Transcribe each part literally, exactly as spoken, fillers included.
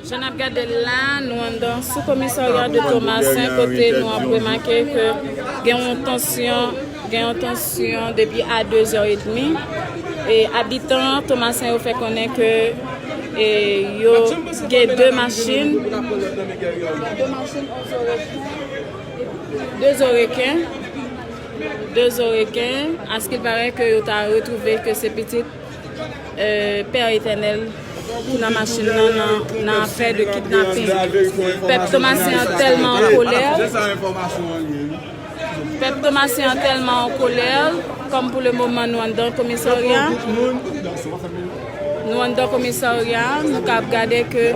Jan n ap gade l la, nou anndan sou komisarya de Tomasen, kote nou ap remake ke gen yon tansyon, gen yon tansyon depi a de zè edmi. E abitan Tomasen yo fè konnen ke, e, yo gen de machin. De machin, de zo reken. De zo reken. Askilpare ke yo ta retwouve ke se pitit, e, Pè Etènèl ki nan machin nan, nan, nan afè de kidnaping. Pèp Tomasen an tèlman an kolè. Pèp Tomasen an tèlman an kolè, kòm pou le moman nou anndan komisarya. Nou anndan komisarya, nou ka ap gade ke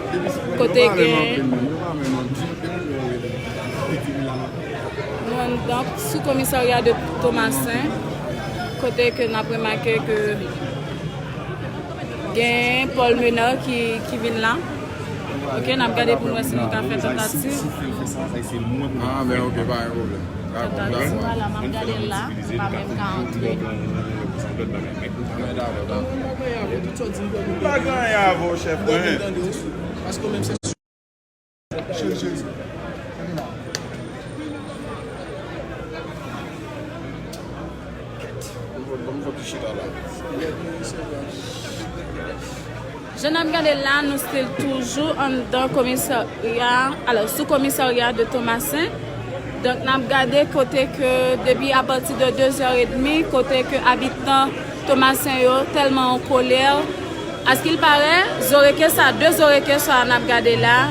kote gen, nou anndan sou komisarya de Tomasen, kote ke n ap remake ke gen Paul Menard ki, ki vin la. Ok, n ap gade pou n wè si nou ka fè tantativ. Ah, ben ok, pa gen pwoblèm. Tantativ la, m ap gade l la, se pa menm ka antre. M pa gen anyen avè w, chèf mwen. Jan n ap gade la, nou still toujou anndan komisarya, alò, sou komisarya de Tomasen. Donk, n ap gade kote ke, depi apati de de zè edmi, kote ke abitan Tomasen yo tèlman an kolè. Askilpare, zo reken sa, de zo reken sa n ap gade la.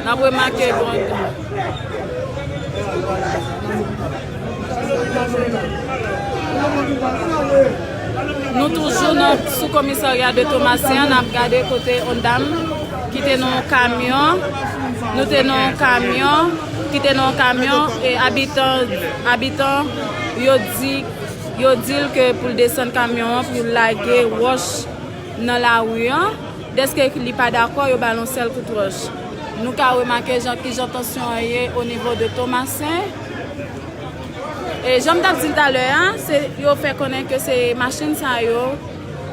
N ap remake, bon, nou toujou nan, sou komisarya de Tomasen an, n ap gade kote yon dam ki te nan yon kamyon, nou te nan yon kamyon, ki te nan yon kamyon, e abitan, abitan yo di, yo di l ke pou l desann kamyon an, pou l lage wòch nan lari an, dèske li pa dakò, yo ba l yon sèl kout wòch. Nou ka remake jan, kijan tansyon an ye o nivo de Tomasen. E jan m t ap di l talè a, se, yo fè konnen ke se machin sa yo,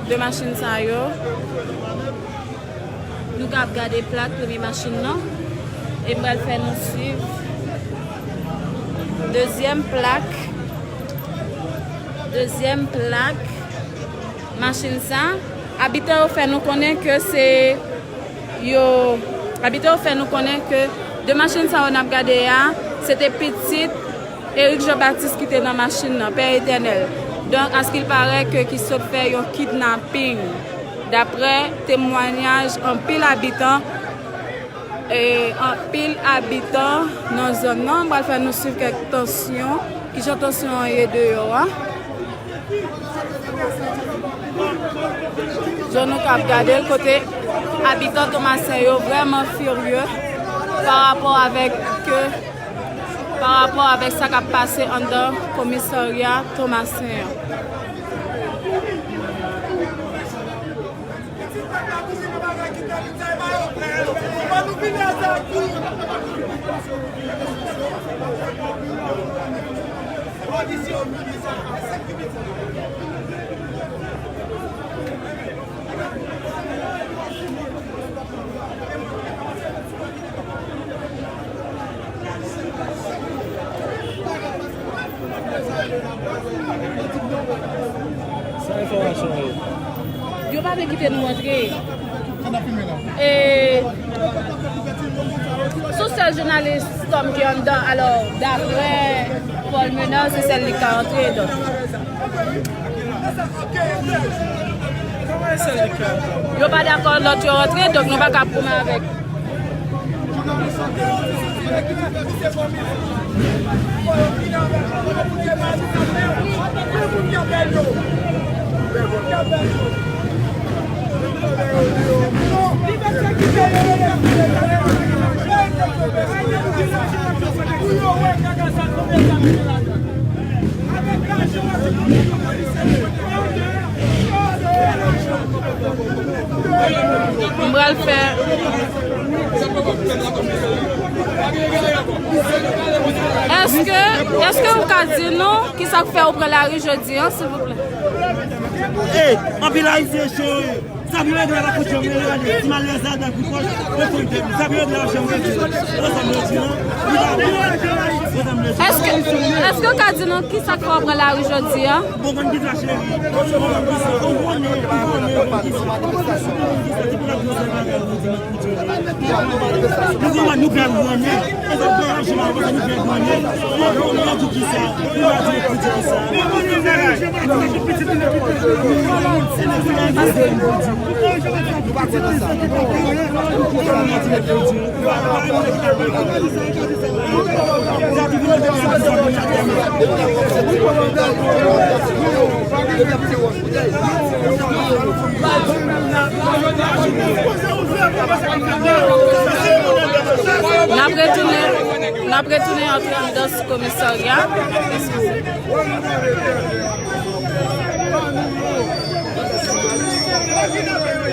de machin sa yo. Nou ka ap gade plak premye machin nan. E m pral fè nou swiv. Dezyèm plak. Dezyèm plak. Machin sa, abitan yo fè nou konnen ke se yo, abitan yo fè nou konnen ke de machin sa yo n ap gade a, se te pitit Eric Jean Baptiste ki te nan machin nan, Pè Etènèl. Donk, askilpare ke ki sot fè yon kidnaping, daprè temwanyaj anpil abitan. E anpil abitan nan zòn nan, m pral fè nou swiv kèk tansyon, kijan tansyon an ye deyò a. Jan nou ka ap gade l, kote abitan Tomasen yo vrèman firye pa rapò avèk ke, pa rapò avèk sa k ap pase anndan komisarya Tomasen an. Sa enfòmasyon yo. Yo pa vle kite nou antre. E, sou sèl jounalis Tom ki anndan, alò, daprè Paul Menard, se sèl li k ka antre, donk. Yo pa dakò lòt yo rantre, donk nou pa ka pwome avèk. M pral fè. Èske, èske ou ka di nou kisa k fè ou pran lari jodi an, silvouplè? Ey, anpil Ayisyen cho wi. Sa pou regle la, kote yo rele, si malè sa dan kou kòj, yo fè tèt. Sa pou regle la, janm regle. Yo sa m di non. Li pa bon. Yo sa m di. Èske, èske w ka di nou kisa k fè w pran lari jodi a? Bon, konn kisa, cheri. Bon, konn kisa. Ou konnen, ou konnen, ou konnen kisa. Ou konnen kisa. Ki pou la pou sa bagay, ou di. Nou konprann, nou pral grannen. E sa pral aji mal konsa, nou pral grannen. Nou pral di pou kisa. Nou pral di pou kisa. N ap retounen, n ap retounen antre anndan sou komisarya. Eskize.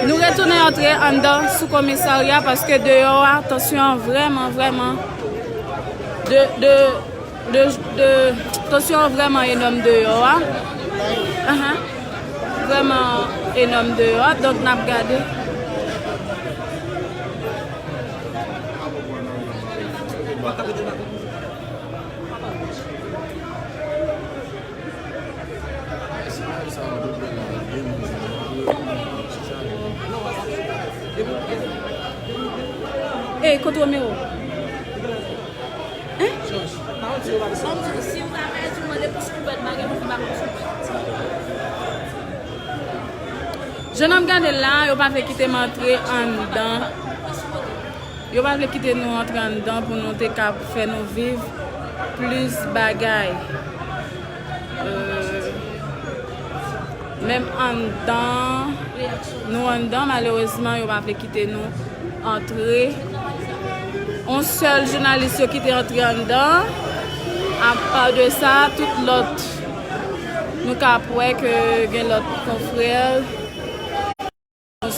Nou retounen antre anndan sou komisarya paske deyò a, tansyon an vrèman, vrèman de, de, de, de, tansyon an vrèman enòm deyò a. Ahan. Vrèman enòm deyò a, donk n ap gade. Ey, kote Romero? Hein? Si w ta pèdi, mande pou scoop bread, bagay pou fè pa pou scoop bread. Jan n ap gade l la, yo pa vle kite m antre anndan. Yo pa vle kite nou antre anndan pou nou te ka fè nou viv plis bagay. Euh, menm anndan, nou anndan, malerezman, yo pa vle kite nou antre. On sèl jounalis yo kite antre anndan. Apa de sa, tout lòt, nou ka ap wè ke gen lòt konfrè,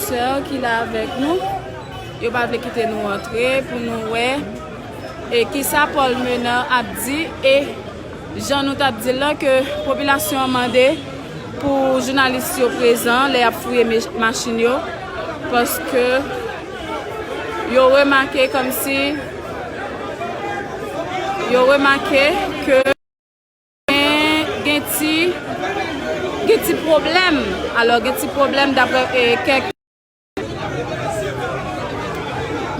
sè ki la avèk nou. Yo pa vle kite nou antre pou nou wè e kisa Paul Menard ap di e jan nou t ap di l lan ke popilasyon an mande pou jounalis yo prezan lè y ap fouye me-, machin yo, paske yo remake kòmsi, yo remake ke gen, gen ti, gen ti pwoblèm. Alò, gen ti pwoblèm daprè, e, kèk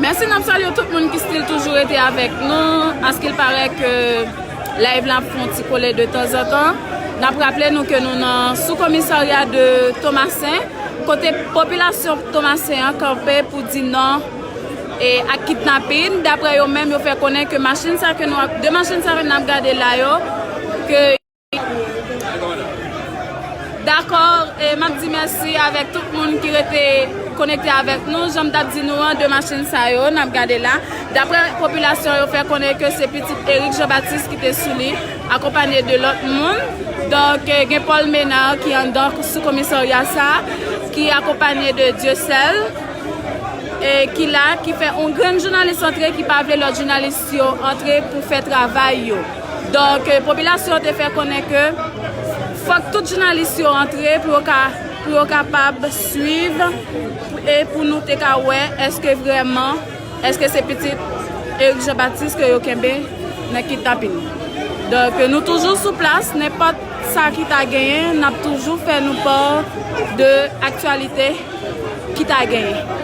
Mèsi, n ap salye tout moun ki still toujou rete avèk nou. Askil parè ke live la ap fè yon ti kole de tanzantan. N ap raple nou ke nou nan sou komisarya de Tomasen, kote popilasyon Tomasen an kanpe pou di non, e, ak kidnapin. Daprè yo menm, yo fè konnen ke machin sa ke nou ap, de machin sa ke n ap gade la yo, ke Dakò, e m ap di mèsi avèk tout moun ki rete konekte avèk nou. Jan m t ap di nou an, de machin sa yo, n ap gade la. Daprè popilasyon yo fè konnen ke se pitit Eric Jean Baptiste ki te sou li, akonpanye de lòt moun. Donk, e, gen Paul Menard ki anndan sou komisarya sa, ki akonpanye de Dieuseul, e, ki la, ki fè on grenn jounalis antre, ki pa vle lòt jounalis yo antre pou fè travay yo. Donk, e, popilasyon te fè konnen ke fòk tout jounalis yo antre pou yo ka, pou yo kapab swiv e pou nou te ka wè èske vrèman, èske se pitit Eric Jean Baptiste ke yo kenbe nan kidnapin. Donk, nou toujou sou plas, nenpòt sa ki ta genyen, n ap toujou fè nou pa de aktyalite ki ta genyen.